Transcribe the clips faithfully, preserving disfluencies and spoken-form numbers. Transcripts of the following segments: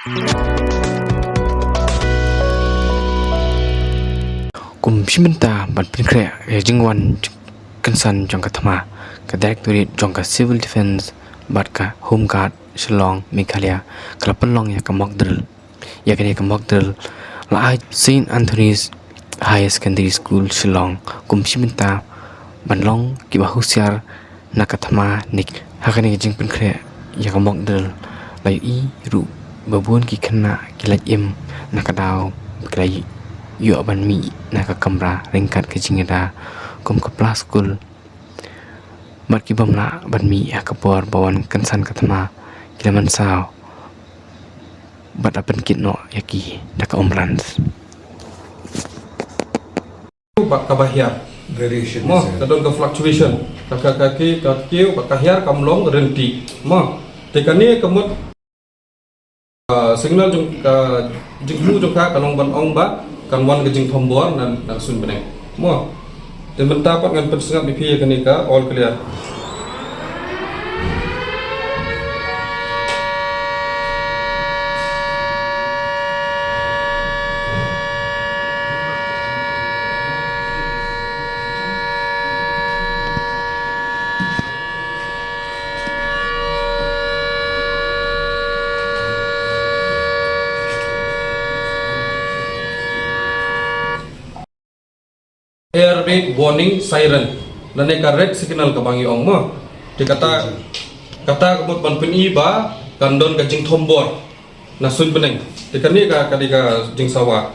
Kum shi bynta ban pynkhreh ïa ka jingwan kynsan jong ka thma, ka Directorate jong ka Civil Defence bad ka Home Guard Shillong, Meghalaya, ka la pynlong ïa ka mock drill. Ïa kane ka mock drill la ai Saint Anthony's Higher Secondary School Shillong kum shi bynta ban long kiba husiar na ka thma ne. Ha kane ka jingpynkhreh ïa ka mock drill la ïohi ruh ba bun ki khynnah ki lait im na ka daw ba ki la ïoh ban mih na ka kamra ryngkat ka jingïada kum ka pla skul. Bad ki bym lah ban mih ha ka por ba wan kynsan ka thma ki la mynsaw bad la pynkit noh ïa ki da ka ambulance. Bad kaba hiar. Variation. Mo, ka don ka fluctuation. Ka, ka, ka kiew, ka kiew bad ka hiar kam long ryntih. Mo, te kane ka mut, ah, signal jong ka, jingthmu jong ka ka long ban ong ba kan wan ka jingthombor na, na suiñ bneng. Mo, te mynta pat ngan pynsngap ïa phi ïa kane ka all clear. Air raid warning siren, lane ka red signal kaba ngi ong mo. Te kata, kata ka mut ban pyni ba kan don ka jingthombor na suiñ bneng. Te kane ka, ka dei ka jingsawa.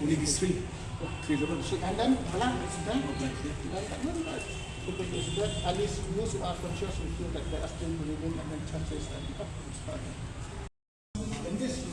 Only these three. Three level. And then, voilà, it's done. Then, then, uh, because it's done, at least those who are conscious will feel that they are still breathing, and then chances that, you know, it's fine. In this,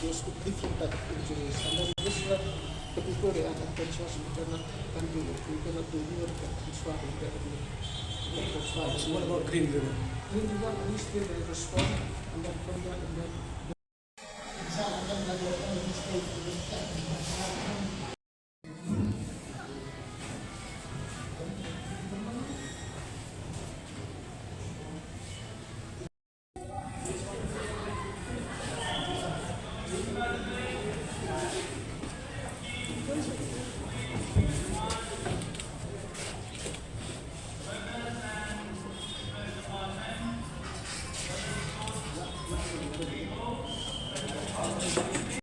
Those with different type of injuries. And then this is the people they are unconscious, we cannot handle it, we cannot do more than transfer them there. We can transfer them. What about Green River? Green River, we still, they respond, and then from there, and then